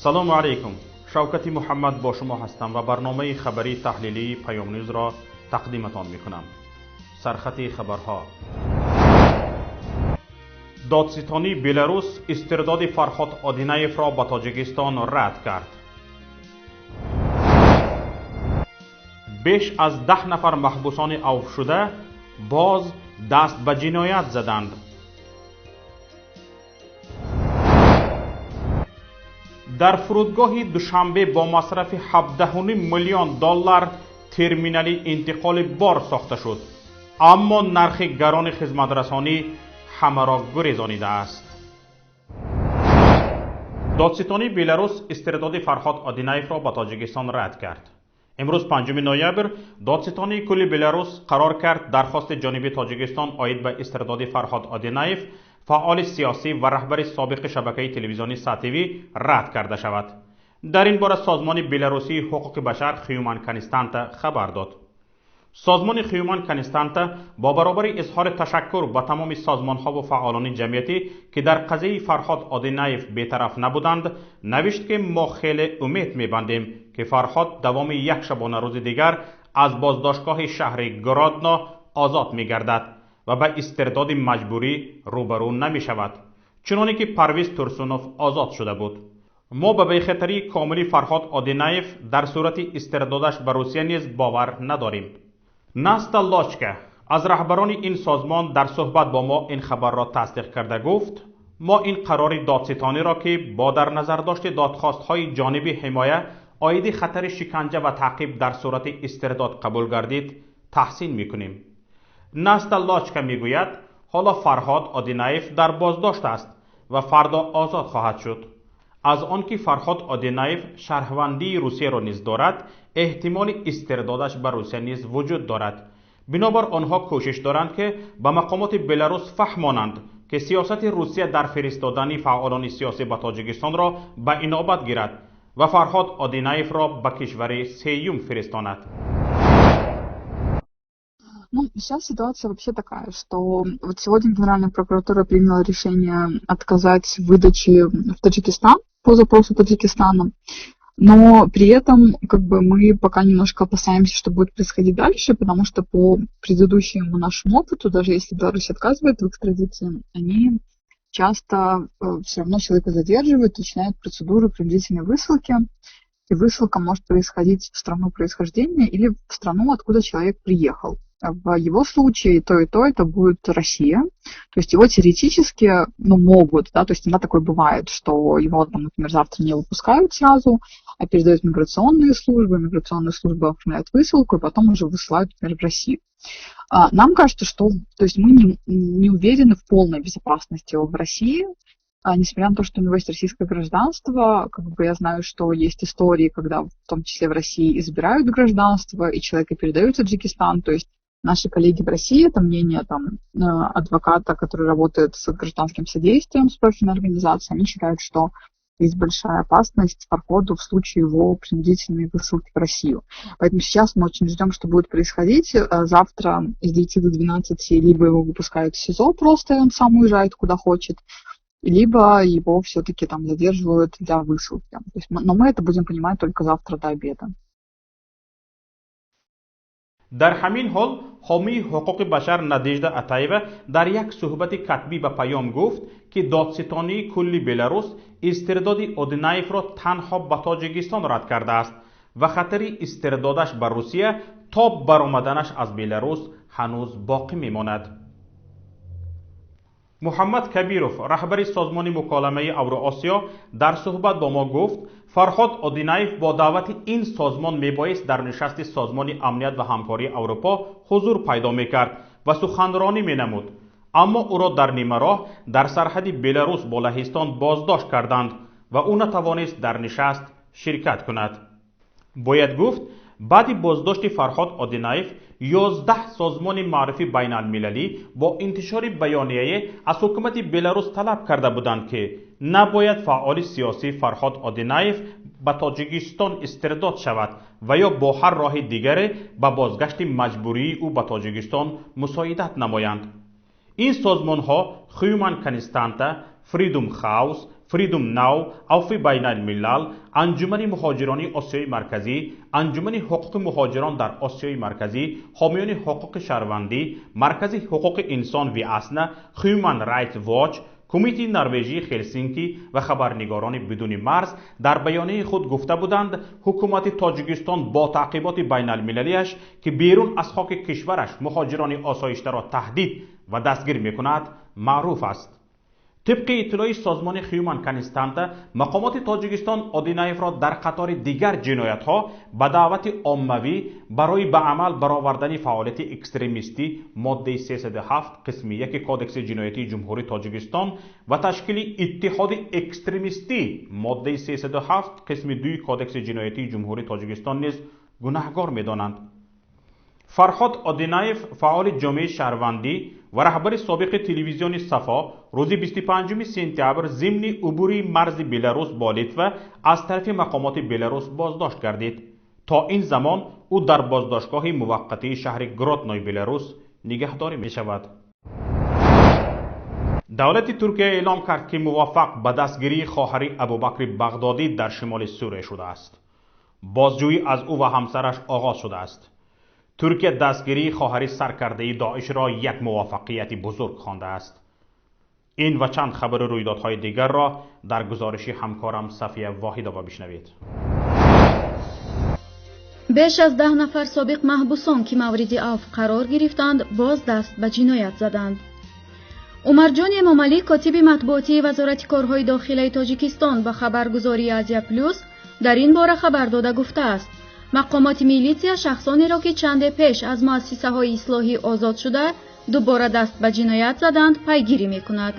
Салому алайкум. Шавкати Муҳаммад бо шумо ҳастам ва барномаи хабарии таҳлилии Паём Ньюзро тақдиматон мекунам. Сархати хабарҳо. Додситонии Беларус истирдоди Фарҳод Одинаевро ба Тоҷикистон рад кард. Беш аз 10 нафар маҳбусони авфшуда боз даст ба ҷиноят заданд. Дар фурудгоҳи Душанбе бо масрафи 17,5 миллион доллар терминали интиқоли бор сохта шуд, аммо нархи гарони хизматрасонӣ ҳамаро гурезонидааст. Додситонии Беларус истирдоди Фарҳод Одинаевро ба Тоҷикистон рад кард. Имрӯз 5 ноябр додситонии кулли Беларус қарор кард дархости ҷониби Тоҷикистон оид ба истирдоди Фарҳод Одинаев, фаъоли сиёсӣ ва раҳбари собиқи шабакаи телевизионии САТВ рад карда шавад. Дар ин бора созмони беларусии ҳуқуқи башар Хьюман Константа хабар дод. Созмони Хьюман Константа бо баробари изҳори ташаккур ба тамоми созмонҳо ва фаъолони ҷамъиятӣ, ки дар қазияи Фарҳод Одинаев бетараф набуданд, навишт, ки мо хеле умед мебандем, ки Фарҳод давоми як шабонарӯзи дигар аз боздоштгоҳи шаҳри Гродно озод мегардад ва ба истирдоди маҷбурӣ рӯбарӯ намешавад, чуноне ки Парвиз Турсунов озод шуда буд. Мо ба бехатарии комили Фарҳод Одинаев дар сурати истирдодаш ба Русия низ бовар надорем. Наста Лочка аз раҳбарони ин созмон дар суҳбат бо мо ин хабарро тасдиқ карда гуфт: мо ин қарори додситониро, ки бо дар назардошти додхостҳои ҷониби ҳимоя оиди хатари шиканҷа ва таъқиб дар сурати истирдод қабул гардид, таҳсин мекунем. Наста Лочка мегӯяд, ҳоло Фарҳод Одинаев дар боздошт аст ва фардо озод хоҳад шуд. Аз он ки Фарҳод Одинаев шаҳрвандии Русияро низ дорад, эҳтимоли истирдодаш ба Русия низ вуҷуд дорад. Бинобар онҳо кӯшиш доранд, ки ба мақомоти Беларус фаҳмонанд, ки сиёсати Русия дар фиристодани фаъолони сиёсӣ ба Тоҷикистонро ба инобат гирад ва Фарҳод Одинаевро ба кишвари сеюм фиристонад. Ну, сейчас ситуация вообще такая, что вот сегодня Генеральная прокуратура приняла решение отказать в выдаче в Таджикистан по запросу Таджикистана, но при этом как бы мы пока немножко опасаемся, что будет происходить дальше, потому что по предыдущему нашему опыту, даже если Беларусь отказывает в экстрадиции, они часто все равно человека задерживают, начинают процедуру принудительной высылки, и высылка может происходить в страну происхождения или в страну, откуда человек приехал. В его случае и то это будет Россия. То есть его теоретически, ну, могут, да, то есть иногда такое бывает, что его, там, например, завтра не выпускают сразу, а передают миграционные службы, миграционные службы оформляют высылку и потом уже высылают, например, в Россию. Нам кажется, что, то есть мы не уверены в полной безопасности его в России, несмотря на то, что у него есть российское гражданство, как бы я знаю, что есть истории, когда в том числе в России избирают гражданство, и человека передают в Таджикистан, то есть наши коллеги в России, это мнение там адвоката, который работает с гражданским содействием, с профильной организацией, они считают, что есть большая опасность Фарходу в случае его принудительной высылки в Россию. Поэтому сейчас мы очень ждем, что будет происходить. Завтра с 9 до 12 либо его выпускают в СИЗО просто, и он сам уезжает куда хочет, либо его все-таки там задерживают для высылки. То есть, но мы это будем понимать только завтра до обеда. Дар ҳамин ҳол ҳомии ҳуқуқи башар Надежда Атаева дар як суҳбати катбӣ ба Паём гуфт, ки додситонии кулли Беларус истирдоди Одинаевро танҳо ба Тоҷикистон рад кардааст ва хатари истирдодаш ба Русия то баромаданаш аз Беларус ҳанӯз боқӣ мемонад. Муҳаммад Кабиров, раҳбари созмони муколамаи Авроосиё, дар суҳбат бо мо гуфт, Фарҳод Одинаев бо даъвати ин созмон мебоист дар нишасти Созмони амният ва ҳамкории Аврупо ҳузур пайдо мекард ва суханронӣ менамуд, аммо ӯро дар нимароҳ дар сарҳади Беларус бо Лаҳистон боздошт карданд ва ӯ натавонист дар нишаст ширкат кунад. Бояд гуфт, баъди боздошти Фарҳод Одинаев 11 созмони маърифи байналмилалӣ бо интишори баёнияе аз ҳукумати Беларус талаб карда буданд, ки набояд фаъоли сиёсӣ Фарҳод Одинаев ба Тоҷикистон истирдод шавад ва ё бо ҳар роҳи дигаре ба бозгашти маҷбурии ӯ ба Тоҷикистон мусоидат намоянд. Ин созмонҳо Хьюман Константа, Freedom House, Freedom Now, Авфи байналмилал, Анҷумани муҳоҷирони Осиёи Марказӣ, Анҷумани ҳуқуқи муҳоҷирон дар Осиёи Марказӣ, ҳомиёни ҳуқуқи шаҳрвандӣ, Маркази ҳуқуқи инсон Виасна, Human Rights Watch, Кумитаи Норвежии Хелсинки ва хабарнигорони бидуни марз дар баёнияи худ гуфта буданд, ҳукумати Тоҷикистон бо таъқиботи байналмилалиаш, ки берун аз хоки кишвараш муҳоҷирони осоиштаро таҳдид ва дастгир мекунад, маъруф аст. Тибқи иттилои созмони Human Константа, мақомоти Тоҷикистон Одинаевро дар қатори дигар ҷиноятҳо ба даъвати оммавӣ барои ба амал баровардани фаъолияти экстремистӣ моддаи 307 қисми 1 Кодекси ҷиноятии Ҷумҳурии Тоҷикистон ва ташкили иттиҳоди экстремистӣ моддаи 307 қисми 2 Кодекси ҷиноятии Ҷумҳурии Тоҷикистон низ гунаҳгор медонанд. Фарҳод Одинаев, фаъоли ҷомеаи шаҳрвандӣ ва раҳбари собиқи телевизиони Сафо, рӯзи 25 сентябр зимни убури марзи Беларус бо Литва аз тарафи мақомоти Беларус боздошт гардид. То ин замон ӯ дар боздоштгоҳи муваққатии шаҳри Гроднои Беларус нигаҳдорӣ мешавад. Давлати Туркия эълом кард, ки муваффақ ба дастгирии хоҳари Абубакри Бағдодӣ дар шимоли Сурия шудааст. Бозҷӯӣ аз ӯ ва ҳамсараш оғоз шудааст. Туркия дастгирии хоҳари саркардаи Доишро як муваффақияти бузург хондааст. Ин ва чанд хабару рӯйдодҳои дигарро дар гузориши ҳамкорам Сафия Воҳидова бишнавед. Беш аз 10 нафар собиқ маҳбусон, ки мавриди авф қарор гирифтанд, боз даст ба ҷиноят заданд. Умарҷон Эмомалӣ, котиби матбуотии Вазорати корҳои дохилаи Тоҷикистон, ба хабаргузории Азия Плюс дар ин бора хабар дода гуфтааст: мақомоти милитсия шахсонеро, ки чанде пеш аз муассисаҳои ислоҳӣ озод шуда, дубора даст ба ҷиноят заданд, пайгирӣ мекунад.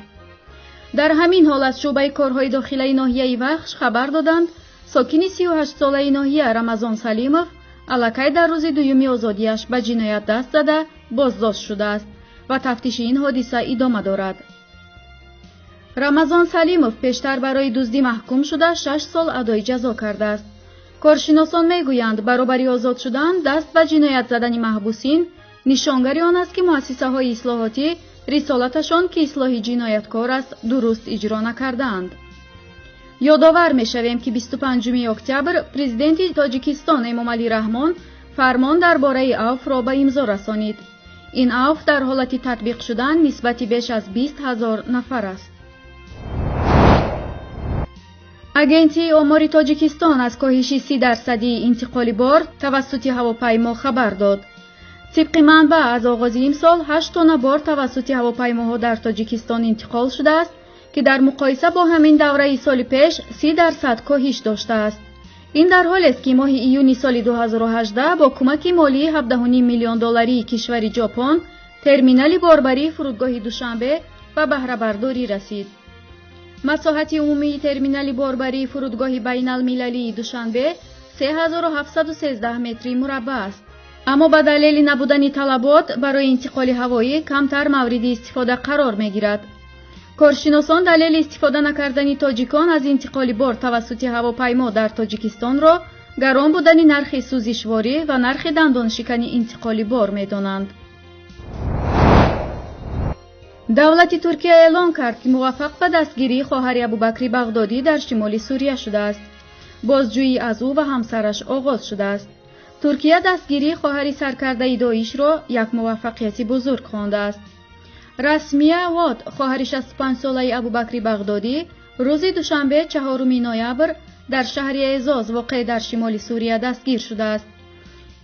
Дар ҳамин ҳол аз шӯъбаи корҳои дохилаи ноҳияи Вахш хабар доданд, сокини 38-солаи ноҳия Рамазон Салимов аллакай дар рӯзи дуюми озодиаш ба ҷиноят даст зада боздошт шудааст ва тафтиши ин ҳодиса идома дорад. Рамазон Салимов пештар барои дуздӣ маҳкум шуда 6 сол адои ҷазо кардааст. Коршиносон мегӯянд, баробари озод шудан даст ба ҷиноят задани маҳбусин нишонгари он аст, ки муассисаҳои ислоҳотӣ рисолаташон, ки ислоҳи ҷинояткор аст, дуруст иҷро накардаанд. Ёдовар мешавем, ки 25 октябр президенти Тоҷикистон Эмомалӣ Раҳмон фармон дар бораи авфро ба имзо расонид. Ин авф дар ҳолати татбиқ шудан нисбати беш аз 20 ҳазор нафар аст. Агентии омори Тоҷикистон аз коҳиши 30% интиқоли бор тавассути ҳавопаймо хабар дод. Тибқи манбаъ, аз оғози имсол 8 тонна бор тавассути ҳавопаймоҳо дар Тоҷикистон интиқол шудааст, ки дар муқоиса бо ҳамин давраи соли пеш 30% коҳиш доштааст. Ин дар ҳолест, ки моҳи июни соли 2018 бо кӯмаки молии 17,5 миллион долларии кишвари Ҷопон терминали борбарии фурудгоҳи Душанбе ба баҳрабардорӣ расид. Масоҳати умумии терминали борбарии фурудгоҳи байналмилалии Душанбе 3713 метри мураббаъ аст. Аммо ба далели набудани талабот барои интиқоли ҳавоӣ камтар мавриди истифода қарор мегирад. Коршиносон далели истифода накардани тоҷикон аз интиқоли бор тавассути ҳавопаймо дар Тоҷикистонро гарон будани нархи сӯзишворӣ ва нархи дандоншикани интиқоли бор медонанд. Давлати Туркия эълон кард, ки муваффақ ба дастгирии хоҳари Абубакри Бағдодӣ дар шимоли Сурия шудааст. Бозҷӯӣ аз ӯ ва ҳамсараш оғоз шудааст. Туркия дастгирии хоҳари саркардаи Доишро як муваффақияти бузург хондааст. Расмия Вод, хоҳари 65-солаи Абубакри Бағдодӣ, рӯзи душанбе 4 ноябр дар шаҳри Эзоз, воқеъ дар шимоли Сурия, дастгир шудааст.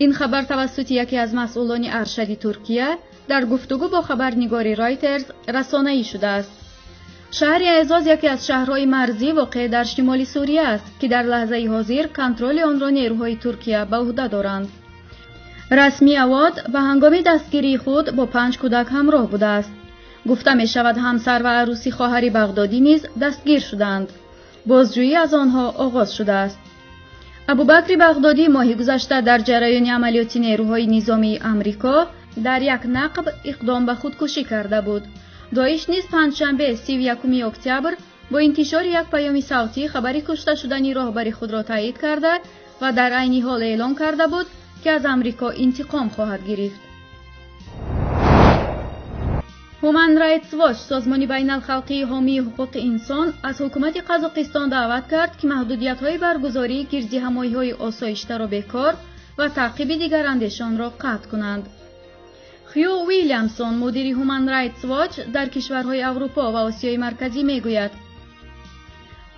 Ин хабар тавассути яке аз масъулони аршади Туркия дар гуфтугӯ бо хабарнигори Ройтерс расонаӣ шудааст. Шаҳри Эзоз яке аз шаҳрҳои марзӣ воқеъ дар шимоли Сурия аст, ки дар лаҳзаи ҳозир контроли онро нерӯҳои Туркия ба ӯҳда доранд. Расмия Вод ба ҳангоми дастгирии худ бо 5 кӯдак ҳамроҳ будааст. Гуфта мешавад, ҳамсар ва арӯси хоҳари Бағдодӣ низ дастгир шуданд. Бозҷӯӣ аз онҳо оғоз шудааст. Абубакри Бағдодӣ моҳи гузашта дар ҷараёни амалиёти нерӯҳои низомии Амрико дар як нақб иқдом ба худкушӣ карда буд. Доиш низ панҷшанбе 31 октябр бо интишори як паёми савтӣ хабари кушта шудани роҳбари худро таъид карда ва дар айни ҳол эълон карда буд, ки аз Амрико интиқом хоҳад гирифт. Human Rights Watch, созмони байналхалқии ҳомии ҳуқуқи инсон, аз ҳукумати Қазоқистон даъват кард, ки маҳдудиятҳои баргузории гирдиҳамоиҳои осоиштаро бекор ва таъқиби дигарандешонро қатъ кунанд. Хью Уилямсон, мудири Human Rights Watch дар кишварҳои Аврупо ва Осиёи Марказӣ, мегӯяд: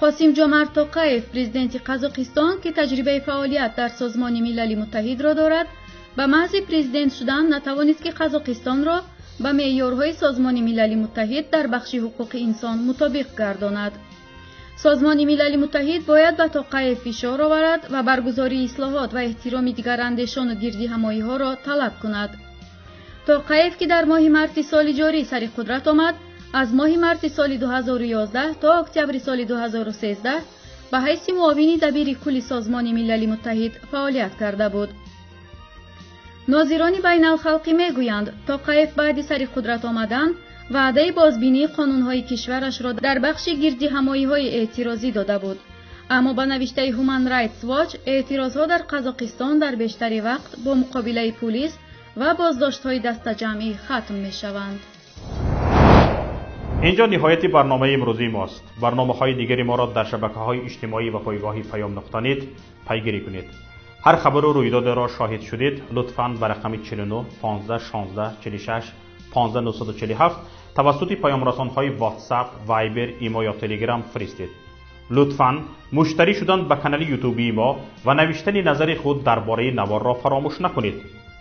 Қосим Ҷомарт Тоқаев, президенти Қазоқистон, ки таҷрибаи фаъолият дар Созмони Милали Муттаҳидро дорад, ба маҳзи президент шудан натавонист, ки Қазоқистонро ба меъёрҳои Созмони Милали Муттаҳид дар бахши ҳуқуқи инсон мутобиқ гардонад. Созмони Милали Муттаҳид бояд ба Тоқаев фишор оварад ва баргузории ислоҳот ва эҳтироми дигарандешону гирдиҳамоиҳоро талаб кунад. Тоқаев, ки дар моҳи марти соли ҷорӣ сари қудрат омад, аз моҳи марти соли 2011 то октябри соли 2013 ба ҳайси муовини дабири кулли Созмони Милали Муттаҳид фаъолият карда буд. Нозирони байналхалқӣ мегӯянд, Тоқаев баъди сари қудрат омадан ваъдаи бозбинии қонунҳои кишварашро дар бахши гирдиҳамоиҳои эътирозӣ дода буд. Аммо ба навиштаи Human Rights Watch, эътирозҳо дар Қазоқистон дар бештари вақт бо муқобилаи пулис ва боздоштҳои дастаҷамъӣ хатм мешаванд. Инҷо ниҳояти барномаи имрӯзии мост. Барномаҳои дигари моро дар шабакаҳои иҷтимоӣ ва пойгоҳи Паём нуқта нет пайгирӣ кунед. Ҳар хабару рӯйдодеро шоҳид шудед, лутфан ба рақами 49 15 16 46 15 947 тавассути паёмрасонҳои WhatsApp, Viber, Имо ё Telegram фиристед. Лутфан муштарӣ шудан ба канали ютубии мо ва навиштани назари худ дар бораи наворро фаромӯш накунед.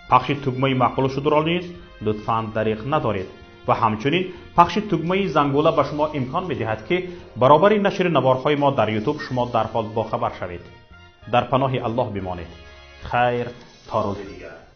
Пахши тугмаи маъқул шудро низ лутфан дариғ надоред ва ҳамчунин пахши тугмаи зангула ба шумо имкон медиҳад, ки баробари нашри наворҳои мо дар Ютуб шумо дарҳол бохабар шавед. Дар паноҳи Аллоҳ бимонед. Хайр, то рӯзи дигар.